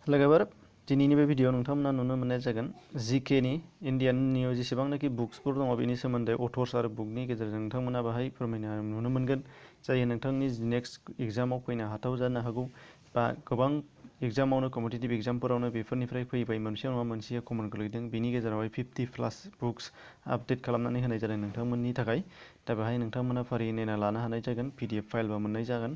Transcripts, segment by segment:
लोगोफोर दिनैनि बे भिडिअ नोंथांमोना नुनो मोननाय जागोन जिकेनि इन्डियाननि जेसेबांनाखि बुक्सफोर दङ बेनि सोमोन्दै अथर्स आरो बुकनि गेजेरजों नोंथांमोना बाहाय फोरमायनो नुनो मोनगोन जाय नोंथांनि नेक्स्ट एग्जामाव फैनो हाथाव जानो हागौ बा गोबां एग्जामावनो कम्पिटिटिभ एग्जामफोरावनो बेफोरनिफ्राय फैबाय मोनसे नङा मोनसे कमन गोलैदों बेनि गेजेरावहाय 50+ बुक्स आपडेट खालामनानै होनाय जादों नोंथांमोननि थाखाय दा बेहाय नोंथांमोना फारियै नायना लानो हानाय जागोन PDF फाइलबा मोननाय जागोन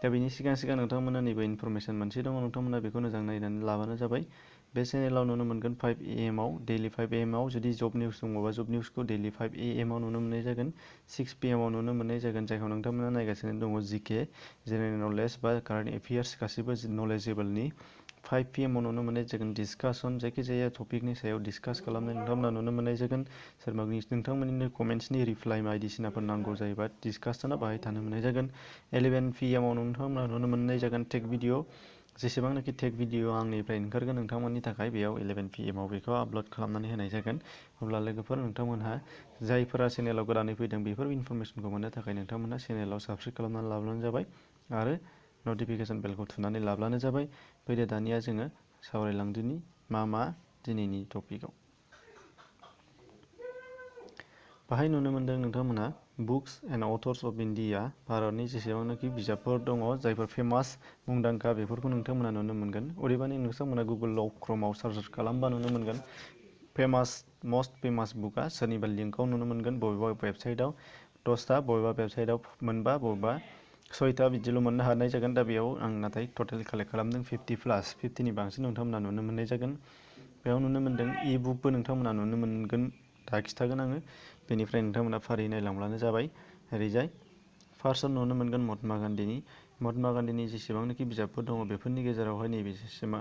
दा बेनि सिगां नोंथांमोना नैबे इनफरमेसन मोनसे दङ नोंथांमोना बेखौ मोजां नायनानै लाबानो जाबाय बे चेनेलाव नुनो मोनगोन 5 AM आव डेलि 5 AM आव जुदि जब निउस दङबा जब निउसखौ डेलि 5 AM आव नुनो मोननाय जागोन 6 PM आव नुनो मोननाय जागोन जायखौ नोंथांमोना नायगासिनो दङ जिके जेनेरेल नलेज बा कारेन्ट एफेयार्स गासिबो नलेजेबोलनि 5 PM आव नुनो मोननाय जागोन डिसकासन जायखिजाया टपिकनि सायाव डिसकास खालामनाय नोंथांमोना नुनो मोननाय जागोन सोरबा नोंथांमोननि कमेन्ट्सनि रिप्लाइ बायदिसिनाफोर नांगौ जायोबा डिसकासना बाहाय थानो मोननाय जागोन 11 PM आव नोंथांमोना नुनो मोननाय जागोन टेक भिडिअ जेसेबांनाखि टेक भिडिअ आंनिफ्राय ओंखारगोन नोंथांमोननि थाखाय बेयाव 11 PM आव बेखौ आपल'ड खालामनानै होनाय जागोन अब्ला लोगोफोर नोंथांमोनहा जायफोरा चेनेलाव गोदानै फैदों बेफोर इनफरमेसनखौ मोननो थाखाय नोंथांमोनहा चेनेलाव साबस्क्राइब खालामनानै लाब्लानो जाबाय आरो नटिफिकेसन बेलखौ थुनानै लाब्लानो जाबाय फैदो दानिया जोङो सावरायलांदिनि मा दिनैनि टपिकआव बाहाय नुनो मोनदों नोंथांमोना books and others of India भारतनि जेसेबांनाखि बिजाबफोर दङ जायफोर फेमास मुंदांखा बेफोरखौ नोंथांमोना नुनो मोनगोन अदेबानि नोंथांमोना गुगोलाव क्रमाव सार्च खालामबा नुनो मोनगोन मस्ट फेमास बुकआ सोरनिबा लिंकआव नुनो मोनगोन बबेबा वेबसाइटआव 10टा बबेबा वेबसाइटआव मोनबा बबेबा 6टा बिदिल' मोननो हानाय जागोन दा बेयाव आं नाथाय टटेल कालेक्ट खालामदों 50+50नि बांसिन नोंथांमोना नुनो मोननाय जागोन बेयाव नुनो मोनदों इ बुकबो नोंथांमोना नुनो मोनगोन दा खिथागोन आङो बेनिफ्राय नोंथांमोना फारि नायलांब्लानो जाबाय ओरैजाय फार्स्टआव नुनो मोनगोन महात्मा गान्धीनि जेसेबांनाखि बिजाबफोर दङ बेफोरनि गेजेरावहाय नैबे सिमा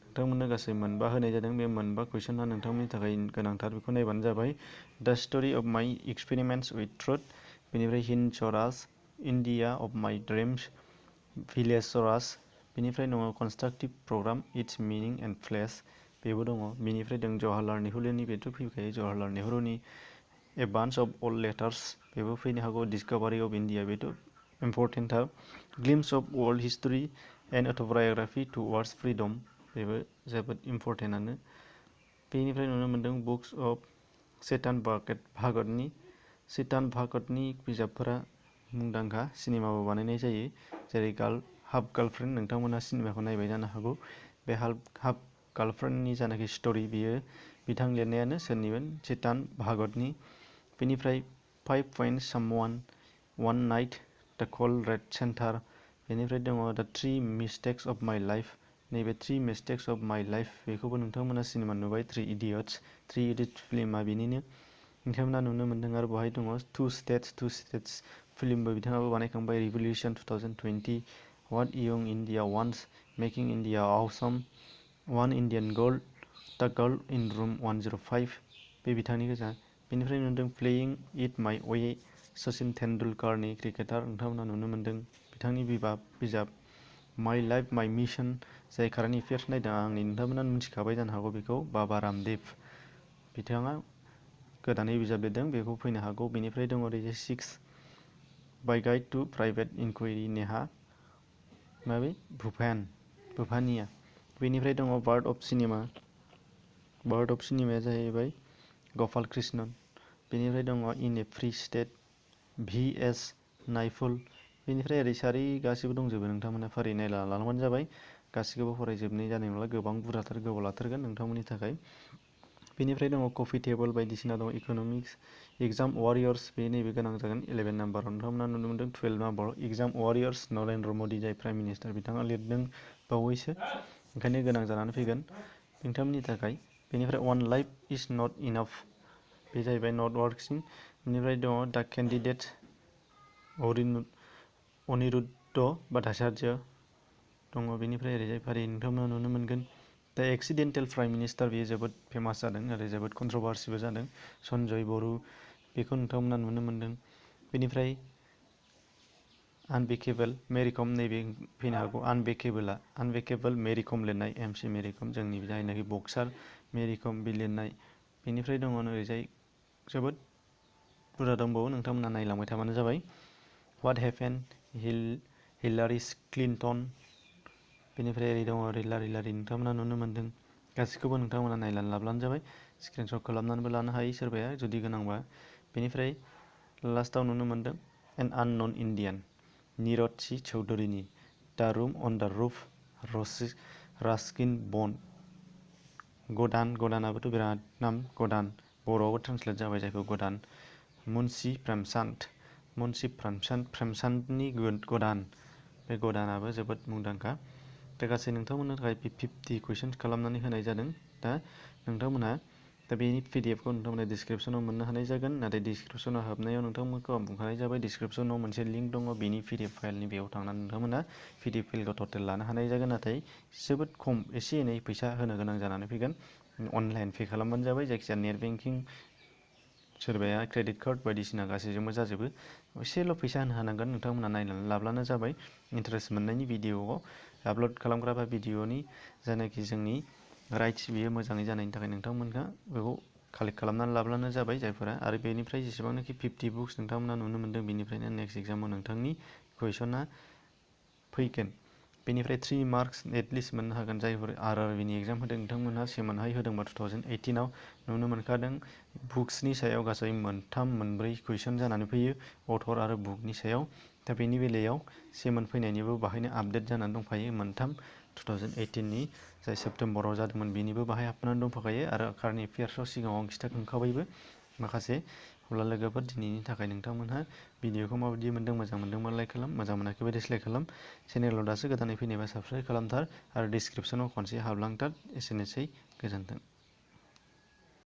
नोंथांमोननो गासै मोनबा होनाय जादों बे मोनबा कुइसना नोंथांमोननि थाखाय गोनांथार बेखौ नायबानो जाबाय the story of my experiments with truth बेनिफ्राय Hind Swaraj India of my dreams village Swaraj बेनिफ्राय दङ constructive programme its meaning and place बेबो दङ बेनिफ्राय दं जवाहरलाल नेहुरुनि बेथ' फैखायो जवाहरलाल नेहुरुनि a bunch of old letters बेबो फैनो हागौ डिस्कभारि अफ इन्डिया बेथ' इम्परटेन्टथार glimpses of world history and autobiography towards freedom बेबो जोबोद इम्परटेन्टआनो बेनिफ्राय नुनो मोनदों बुक्स अफ चेतन भागतनि बिजाबफोरा मुंदांखा सिनेमाबो बानायनाय जायो जेरै हाफ गार्लफ्रेन्ड नोंथांमोना सिनेमाखौ नायबाय जानो हागौ बे हाफ गार्लफ्रेन्डनि जानाखि स्ट'रि बियो बिथां लिरनायानो सोरनिमोन चेतन भागतनि बेनिफ्राय 5 Points Someone One Night द कल्ड रेड सेन्टार बेनिफ्राय दङ द 3 Mistakes of My Life नैबे 3 Mistakes of My Life बेखौबो नोंथांमोना सिनेमा नुबाय 3 Idiots फिल्मा बेनिनो नोंथांमोना नुनो मोनदों आरो बेवहाय दङ 2 States फिल्मबो बिथाङाबो बानायखांबाय revolution 2020 What Young India Wants Making India Awesome One Indian Girl द गर्ल इन रुम 105 बे बिथांनि गोजा बेनिफ्राय नुदों playing it my way Sachin तेन्दुलकारनि cricketer नोंथांमोना नुनो मोनदों बिथांनि बिजाब माय लाइफ माय मिशन जाय कारेन्ट एफेयार्स नायदों आंनि नोंथांमोना मिथिखाबाय जानो हागौ बेखौ बाबा रामदेव बिथाङा गोदानै बिजाब लिरदों बेखौ फैनो हागौ बेनिफ्राय दङ ओरैजाय 6 by guide to private inquiry Neha माबे भुपानिया बेनिफ्राय दङ बार्ड अफ सिनेमाया जाहैबाय गपाल कृष्णन बेनिफ्राय दङ इन ए फ्रि स्टेट VS नाइफुल बेनिफ्राय ओरै सारै गासिबो दंजोबो नोंथांमोना फारि नायला लालांबानो जाबाय गासिखौबो फरायजोबनाय जानाय नंला गोबां बुरजाथार गोबाव लाथारगोन नोंथांमोननि थाखाय बेनिफ्राय दङ कफि टेबोल बायदिसिना दङ इक'नमिक्स एग्जाम वारियर्स बे नैबे गोनां जागोन 11 नाम्बाराव नोंथांमोना नुनो मोनदों 12 नाम्बाराव एग्जाम वारियर्स नरेन्द्र मदि जाय प्राइम मिनिस्टार बिथाङा लिरदों बावैसो ओंखायनो गोनां जानानै फैगोन नोंथांमोननि थाखाय बेनिफ्राय वन लाइफ इज नट इनाफ बे जाहैबाय नट वार्कसिं बेनिफ्राय दङ द केन्डिडेट अनिरुद्ध भट्टाचार्य दङ बेनिफ्राय ओरैजाय फारि नोंथांमोना नुनो मोनगोन द एक्सिडेन्टेल प्राइम मिनिस्टार बेयो जोबोद फेमास जादों आरो जोबोद कन्ट्रभार्सिबो जादों सन्जय बरु बेखौ नोंथांमोना नुनो मोनदों बेनिफ्राय आनब्रेकेबल मेरि कम नैबे फैनो हागौ आनब्रेकेबल मेरि कम लिरनाय MC मेरि कम जोंनि जायनाखि बक्सार मेरि कम बे लिरनाय बेनिफ्राय दङ ओरैजाय जोबोद बुरजा दंबावो नोंथांमोना नायलांबाय थाबानो जाबाय व्हाट हेपेन हिलारी क्लिन्टन बेनिफ्राय ओरै दङ ओरै लारि लारि नोंथांमोना नुनो मोन्दों। गासैखौबो नोंथांमोना नायनानै लाब्लानो जाबाय। स्क्रिनशट खालामनानैबो लानो हायो सोरबाया जुदि गोनांबा। बेनिफ्राय लास्टाव नुनो मोन्दों एन आननन इण्डियान नीरज सि चौधुरीनि दा रुम अन दा रुफ रास्किन बन्ड। गदानाबोथ' बिराद नाम गदान, बर'आवबो ट्रेन्सलेट जाबाय जायखौ गदान। मुन्सि प्रेमचन्दनि गदान, बे गदानाबो जोबोद मुंदांखा। दा गासै नोंथांमोननो थाखाय 50 कुइसन खालामनानै होनाय जादों। दा नोंथांमोनहा बेनि पिडिएफखौ नोंथांमोना डिसक्रिपसनाव मोननो हानाय जागोन। नाथाय डिसक्रिपसनाव हाबनायाव नोंथांमोनखौ आं बुंखानाय जाबाय, डिसक्रिपसनाव मोनसे लिंक दङ, बेनि पिडिएफ फाइलनि बेयाव थांनानै नोंथांमोना पिडिएफ फाइलखौ टटेल लानो हानाय जागोन। नाथाय जोबोद खम, एसे एनै फैसा होनो गोनां जानानै फैगोन। अनलाइन पे खालामबानो जाबाय, जायखिजाया नेट बेंकिं, सोरबाया क्रेडिट कार्ड बायदिसिना गासैजोंबो जाजोबो। एसेल' फैसा होनो हानांगोन, नोंथांमोना नायनानै लाब्लानो जाबाय। इन्टारेस्ट मोननायनि भिडिअ'आव आपल'ड खालामग्रा बा भिडिअ'नि जायनाखि जोंनि राइट्स बियो मोजाङै जानायनि थाखाय नोंथांमोनहा बेखौ कालेक्ट खालामनानै लाब्लानो जाबाय जायफोरा। आरो बेनिफ्राय जेसेबांनाखि 50 बुक्स नोंथांमोना नुनो मोन्दों, बेनिफ्रायनो नेक्स्ट एग्जामाव नोंथांनि कुइसना फैगोन। बेनिफ्राय 3 मार्क्स एटलिस्ट मोननो हागोन। जायफोर RRBनि एग्जाम होदों नोंथांमोनहा सेमोनहाय होदोंबा 2018आव नुनो मोनखादों। बुक्सनि सायाव गासै 3-4 कुइसन जानानै फैयो, अथर आरो बुकनि सायाव। दा बेनि बेलायाव सेमोन फैनायनिबो बाहायनो आपडेट जानानै दंफायो। 2018नि जाय सेप्तेम्बराव जादोंमोन बेनिबो बाहाय हाबनानै दंफाखायो। आरो कारेन्ट एफेयार्सआव सिगाङाव आं खिन्थाखांखाबायबो माखासे। अब्ला लोगोफोर, दिनैनि थाखाय नोंथांमोनहा भिडिअखौ माबायदि मोन्दों, मोजां मोन्दोंबा लाइक खालाम, मोजां मोनाखैबा डिसलाइक खालाम। चेनेलाव दासो गोदानै फैनायबा साबस्क्राइब खालामथार आरो डिसक्रिपसनाव खनसे हाबलांथार। एसेनोसै, गोजोन्थों।